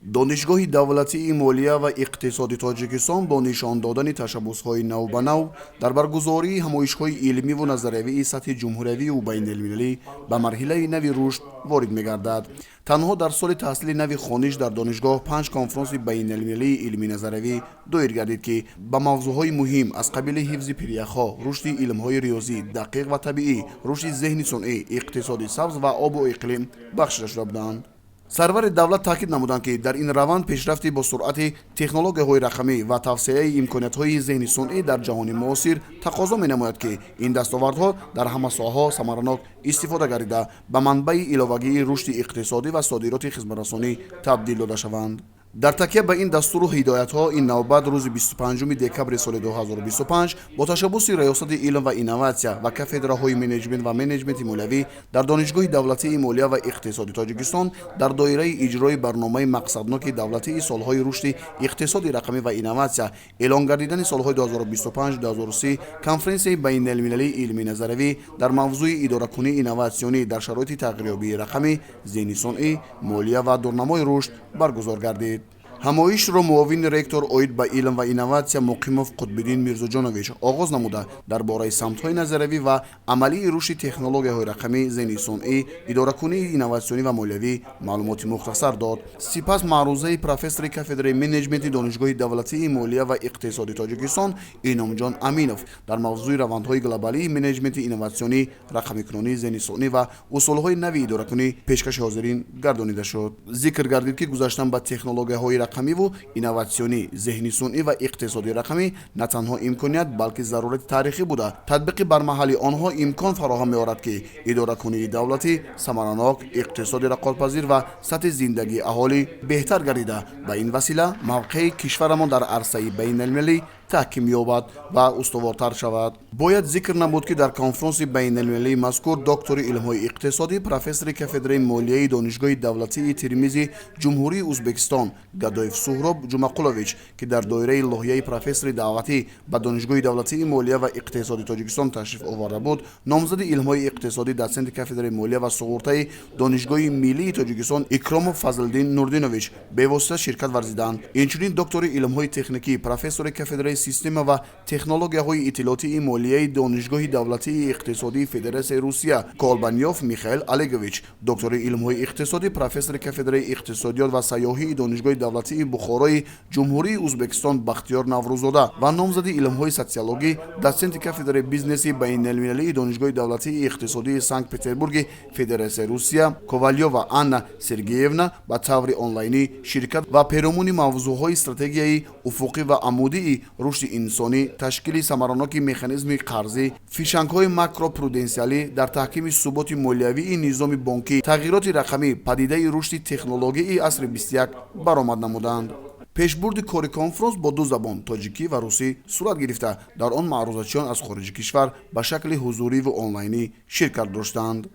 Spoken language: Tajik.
Донишгоҳи давлатии молия ва иқтисоди Тоҷикистон бо нишон додани ташаббусҳои навбанав дар баргузории ҳамоишҳои илмиву назариявии сатҳи ҷумҳуриявию байналмилалӣ ба марҳилаи нави рушд ворид мегардад. Танҳо дар соли таҳсили нави хониш дар донишгоҳ панҷ конфронси байналмилалии илмӣ-назариявӣ доир гардид, ки ба мавзӯъҳои муҳим аз қабили ҳифзи пиряхҳо, рушди илмҳои риёзӣ, дақиқ ва табиӣ, рушди зеҳни сунъӣ, иқтисоди сабз ва обу иқлим бахшида шуда буданд. Сарвари давлат таъкид намуданд, ки дар ин раванд пешрафти босуръати технологияҳои рақамӣ ва тавсеаи имкониятҳои зеҳни сунъӣ дар ҷаҳони муосир тақозо менамояд, ки ин дастовардҳо дар ҳама соҳаҳо самаранок истифода гардида, ба манбаи иловагии рушди иқтисодӣ ва содироти хизматрасонӣ табдил дода шаванд. Дар такя ба ин дастуру ҳидоятҳо, ин навбат рӯзи 25 декабри соли 2025 бо ташаббуси Раёсати илм ва инноватсия ва кафедраҳои менеҷмент ва менеҷменти молиявӣ дар Донишгоҳи давлатии молия ва иқтисоди Тоҷикистон дар доираи иҷрои барномаи мақсадноки давлатии солҳои рушди иқтисоди рақамӣ ва инноватсия, эълон гардидани солҳои 2025-2030, конференсияи байналмилалии илмӣ назариявӣ дар мавзӯи идоракунии инноватсионӣ дар шароити тағйирёбии рақамӣ, зеҳни сунъӣ, молия ва дурнамои рушд баргузор гардид. Ҳамоишро муовини ректор оид ба илм ва инноватсия Муқимов Қутбиддин Мирзоҷонович оғоз намуда, дар бораи самтҳои назариявӣ ва амалии рушди технологияҳои рақамӣ, зеҳни сунъӣ, идоракунии инноватсионӣ ва молиявӣ маълумоти мухтасар дод. Сипас маърузаи профессори кафедраи менеҷменти Донишгоҳи давлатии молия ва иқтисоди Тоҷикистон Иnomҷон Аминов дар мавзӯи равандҳои глобалии менеҷменти инноватсионӣ, рақамикунонии зеҳни сунъӣ ва усулҳои нави идоракунӣ пешкаши ҳозирин гардонида шуд. Зикр гардид, ки гузаштан ба технологияҳои рақамиву инноватсионӣ, зеҳни сунъӣ ва иқтисоди рақамӣ на танҳо имконият, балки зарурати таърихӣ буда, татбиқи бармаҳали онҳо имкон фароҳам меорад, ки идоракунии давлатӣ самаранок, иқтисоди рақобатпазир ва сатҳи зиндагии аҳолӣ беҳтар гардида, ба ин васила мавқеи кишварамон дар арсаи байналмилалӣ таҳким ёбад ва устувортар шавад. Бояд зикр намуд, ки дар конфронси байналмилалии мазкур доктори илмҳои иқтисодӣ, профессори кафедраи молияи Донишгоҳи давлатии Термизи Ҷумҳурии Ӯзбекистон Гадоев Суҳроб Ҷумақулович, ки дар доираи лоҳияи профессори даъватӣ ба Донишгоҳи давлатии молия ва иқтисоди Тоҷикистон ташриф оварда буд, номзади илмҳои иқтисодӣ, дотсенти кафедраи молия ва суғуртаи Донишгоҳи миллии Тоҷикистон Икромов Фазлиддин Нурдинович бевосита ширкат варзиданд. Инчунин доктори илмҳои техникӣ, профессори кафедраи система ва технологияҳои иттилоотии молияи Донишгоҳи давлатии иқтисодии Федератсияи Русия Колбанёв Михаил Олегович, доктори илмҳои иқтисодӣ, профессори кафедраи иқтисодиёт ва сайёҳии Донишгоҳи давлатии Бухорои Ҷумҳурии Ӯзбекистон Бахтиёр Наврӯзода ва номзади илмҳои социологӣ, дотсенти кафедраи бизнеси байналмилалии Донишгоҳи давлатии иқтисодии Санкт Петербурги Федератсияи Русия Ковалёва Анна Сергеевна ба таври онлайнӣ ширкат ва перомуни мавзӯъҳои стратегияи уфуқӣ ва амудии рушди инсонӣ, ташкили самараноки механизми қарзӣ, фишангҳои макропруденсиалӣ дар таҳкими суботи молиявии низоми бонкӣ, тағйироти рақамӣ, падидаи рушди технологияи асри 21 баромад намуданд. Пешбурди кори конфронс бо ду забон, тоҷикӣ ва русӣ, сурат гирифта, дар он маърузачиён аз хориҷи кишвар ба шакли ҳузуриву онлайнӣ ширкат доштанд.